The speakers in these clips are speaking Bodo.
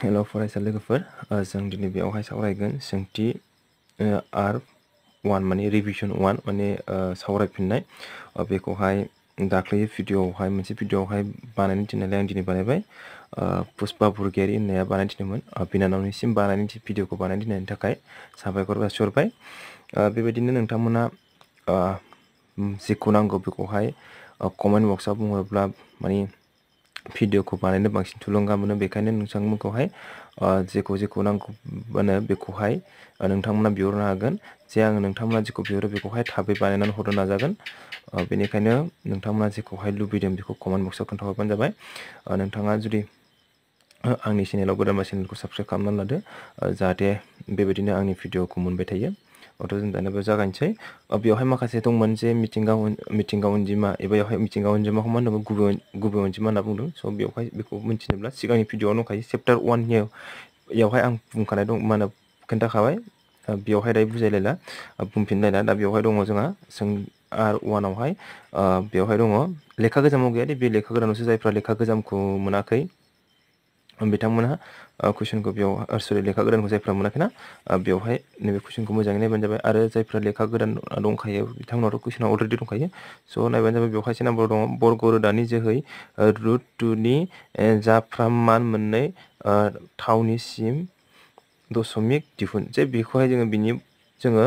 हेल' फरायसा लोगोफोर, जों दिनै बेयावहाय सावरायगोन सोंथि R1 माने रिभिजन 1 माने सावरायफिननाय। बेखौहाय दाख्लै भिडिअआवहाय मोनसे भिडिअआवहाय बानायनो थिननायलाय आं दिनै बानायबाय। पुष्पा बरगयारि होननाया बानायनो थिनदोंमोन। बिनानावनिसिम भिडिअखौ बानायनो थिननायनि थाखाय साबायखर जासिहरबाय। बेबायदिनो नोंथांमोना जेखौ नांगौ बेखौहाय कमेन्ट बक्सआव बुंहरोब्ला माने भिडिअखौ बानायनो बांसिन थुलुंगा मोनो। बेखायनो नोंथांमोनखौहाय जेखौ नांगौ माने बेखौहाय नोंथांमोना बिहरनो हागोन। जे आङो नोंथांमोना जेखौ बिहरो बेखौहाय थाबै बानायनानै हरनो नाजागोन। बेनिखायनो नोंथांमोना जेखौहाय लुबैदों बेखौ कमेन्ट बक्सआव खोन्थाहरबानो जाबाय। नोंथाङा जुदि आंनि चेनेलाव गोदानबा चेनेलखौ साबस्क्राइब खालामनानै लादो, जाहाथे बेबायदिनो आंनि भिडिअखौ मोनबाय थायो। जों दानिया जागायनोसै। बेवहाय माखासे दंमोन जे मिथिंगा अनजिमा एबा बेवहाय मिथिंगा अनजिमाखौ मा होनदों गुबै अनजिमा होनना बुंदों। स' बेवहाय बेखौ मिथिनोब्ला सिगांनि भिडिअआव दंखायो चेप्टार 1यावहाय आं बुंखानाय दं, मा होनो खोन्थाखाबाय। बेवहाय दायो बुजायलायला, बुंफिनलायला। दा बेवहाय दङ जोंहा R1आवहाय बेवहाय दङ लेखा गोजामाव गैया दे, बे लेखा गोदानावसो जायफ्रा लेखा गोजामखौ मोनाखै बिथांमोनहा कुइसनखौ बेयाव लेखा गोदानखौ जायफ्रा मोनाखैना बेवहाय नैबे कुइसनखौ मोजाङै नायबानो जाबाय। आरो जायफ्रा लेखा गोदान दंखायो बिथांमोनावथ' कुइसना अलरेडि दंखायो। स' नायबानो जाबाय। बेवहाय से नाम्बाराव दङ बर्ग रोदानि जोहै √2नि जाफ्राम मान मोननै थावनिसिम दशमिक दिहुन। जे बेखौहाय जोङो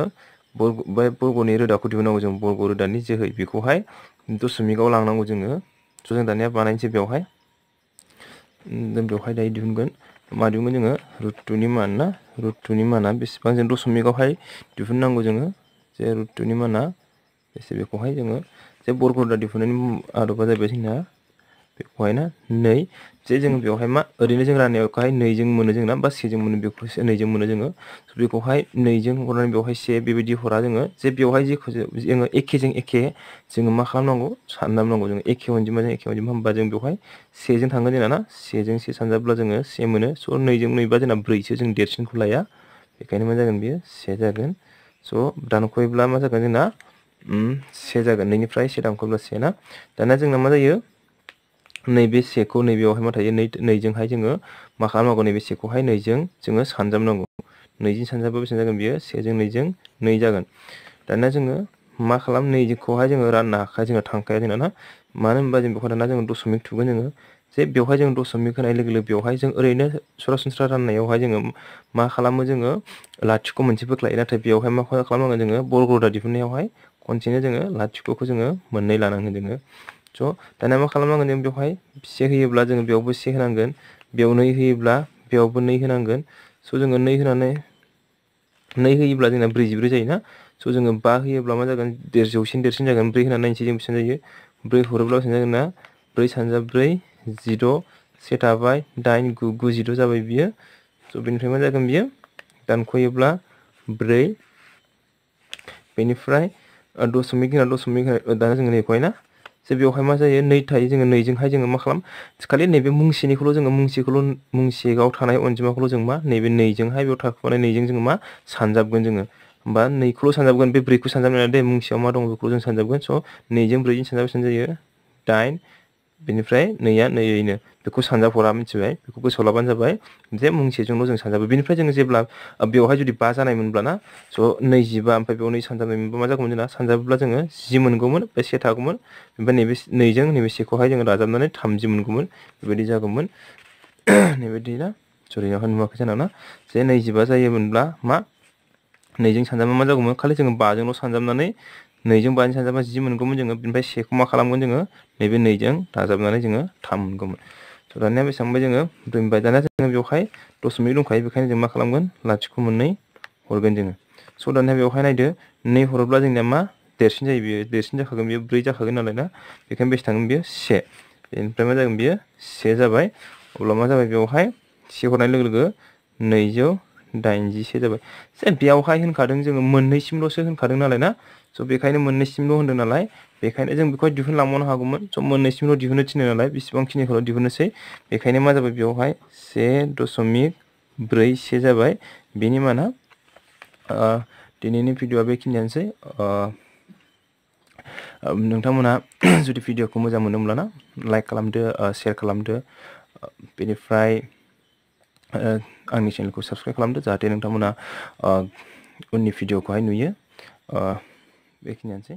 बर्गनि रोदाखौ दिहुननांगौ। जों बर्ग रोदानि जोहै बेखौहाय दशमिकआव लांनांगौ जोङो। स' जों दानिया बानायनोसै। जों बेवहाय दायो दिहुनगोन। मा दिहुनगोन जोङो? √2नि मान ना, √2नि माना बेसेबां जों दशमिकआवहाय दिहुननांगौ जोङो। जे √2नि माना एसे बेखौहाय जोङो जे बर्ग रोदा दिहुननायनि आदबा जाहैबाय जोंना बेखौहाय ना 2। जे जों बेवहाय मा ओरैनो जों राननायावहाय 2जों मोनो जोंना, बा 1जों मोनो। बेखौ 2जों मोनो जोङो। बेखौहाय 2जों हरनानै बेवहाय 1 बेबायदि हरा जोङो। जे बेवहाय जेखौ जोङो एखेजों एखे जोङो मा खालामनांगौ साननांगौ। जोङो एखे अनजिमाजों एखे अनजिमा होनबा जों बेवहाय 1जों थांगोन जोंना ना। 1जों 1 सानजाब्ला जोङो 1 मोनो। स' 2जों 2 बा जोंना 4सो, जों देरसिनखौ लाया। बेखायनो मा जागोन बेयो 1 जागोन। स' दानख'योब्ला मा जागोन जोंना 1 जागोन। 2निफ्राय 1 दानख'योब्ला 1 ना। दानिया जोंना मा जायो? नैबे 1खौ नैबेयावहाय मा थायो? 2जोंहाय जोङो मा खालामनांगौ? नैबे 1खौहाय 2जों जोङो सानजाबनांगौ। 2जों सानजाबा बेसेबां जागोन बेयो? 1जों 2जों 2 जागोन। दानिया जोङो मा खालाम? 2खौहाय जोङो राननो हाखाया, जोंना थांखाया जोंना ना। मानो होनबा जों बेखौ दाना जोङो दशमिक थुगोन जोङो। जे बेवहाय जों दशमिक होनाय लोगो लोगो बेवहाय जों ओरैनो सरासनस्रा राननायावहाय जोङो मा खालामो? जोङो लाथिख' मोनसे बोख्लायो। नाथाय बेवहाय मा खालामनांगोन जोङो? बर्ग रोदा दिहुननायावहाय खनसेनो जोङो लाथिख'खौ जोङो 2 लानांगोन जोङो। स' दानिया मा खालामनांगोन? जों बेवहाय 1 होयोब्ला जोङो बेयावबो 1 होनांगोन। बेयाव 2 होयोब्ला बेयावबो 2 होनांगोन। स' जोङो 2 होनानै 2 होयोब्ला जोंना 44 जायोना। स' जोङो 5 होयोब्ला मा जागोन? जौसिन देरसिन जागोन। 4 होनानै नायनोसै जों बेसेबां जायो। 4 हरोब्ला बेसेबां जागोन ना? 4 सानजाब 4 16, 1 थाबाय 8 9 92 जाबाय बियो। स' बेनिफ्राय मा जागोन बियो? दानख'योब्ला 4, बेनिफ्राय दशमिक दाना जोङो नैखौहाय ना। जे बेवहाय मा जायो? 2 थायो। जोङो 2जोंहाय जोङो मा खालाम? खालि नैबे मुंसेनिखौल' जोङो मुंसेआव थानाय अनजिमाखौल' जों मा नैबे 2जोंहाय बेयाव थाखोमानाय 2जों जोङो मा सानजाबगोन जोङो। होमबा 2खौल' सानजाबगोन। बे 4खौ सानजाबनो नाङा दे। मुंसेयाव मा दङ बेखौ जों सानजाबगोन। स' 2जों 4जों सानजाबा बेसेबां जायो? 8, बेनिफ्राय 2आ 2यैनो। बेखौ सानजाबहरा, मिथिबाय? बेखौ गोसोआव लाबानो जाबाय जे मुंसेजोंल' जों सानजाबो। बेनिफ्राय जोङो जेब्ला बेवहाय जुदि 5 जानाय मोनब्लाना, स' 25 ओमफ्राय बेयाव 2 सानजाबनाय मोनबा मा जागौमोन जोंना? सानजाबोब्ला जोङो 10 मोनगौमोन। बे 1 थागौमोन। ओमफ्राय नैबे 2जों नैबे 1खौहाय जोङो दाजाबनानै 30 मोनगौमोन। बेबायदि जागौमोन। बेबायदि ना। सरि, बेवहाय नुवाखै जोंना ना। जे 25 जायोमोनब्ला मा 2जों सानजाबा मा जागौमोन? खालि जोङो 5जोंल' सानजाबनानै 2जों 5जों सानजाबा 10 मोनगौमोन जोङो। बेनिफ्राय 1खौ मा खालामगोन जोङो? नैबे 2जों दाजाबनानै जोङो 3 मोनगौमोन। स' दानिया बेसेबां मोनबाय जोङो? 2 मोनबाय। दानिया जोङो बेवहाय दशमिक दंखायो। बेखायनो जों मा खालामगोन? लाथिख' मोननै हरगोन जोङो। स' दानिया बेवहाय नायदो, 2 हरोब्ला जोंनिया मा देरसिन जायो? बेयो देरसिन जाखागोन। बेयो 4 जाखागोन नालाय ना। बेखायनो बेसे थांगोन बेयो? 1। बेनिफ्राय मा जागोन बेयो? 1 जाबाय। अब्ला मा जाबाय बेवहाय? 1 हरनाय लोगो लोगो 281 जाबाय। जे बेयावहाय होनखादों जोङो मोननैसिमल'सो होनखादों नालाय ना। स' बेखायनो मोननैसिमल' होनदों नालाय, बेखायनो जों बेखौहाय दिहुनलांबावनो हागौमोन। स' मोननैसिमल' दिहुननो थिनो नालाय, बेसेबांखिनिखौल' दिहुननोसै। बेखायनो मा जाबाय बेवहाय? 1.41 जाबाय बेनि माना। दिनैनि भिडिअआ बेखिनियानोसै। नोंथांमोना जुदि भिडिअखौ मोजां मोनोब्लाना लाइक खालामदो, शेयार खालामदो। बेनिफ्राय आंनि चेनेलखौ साबस्क्राइब खालामदो जाहाथे नोंथांमोना उननि भिडिअखौहाय नुयो। बेखिनियानोसै।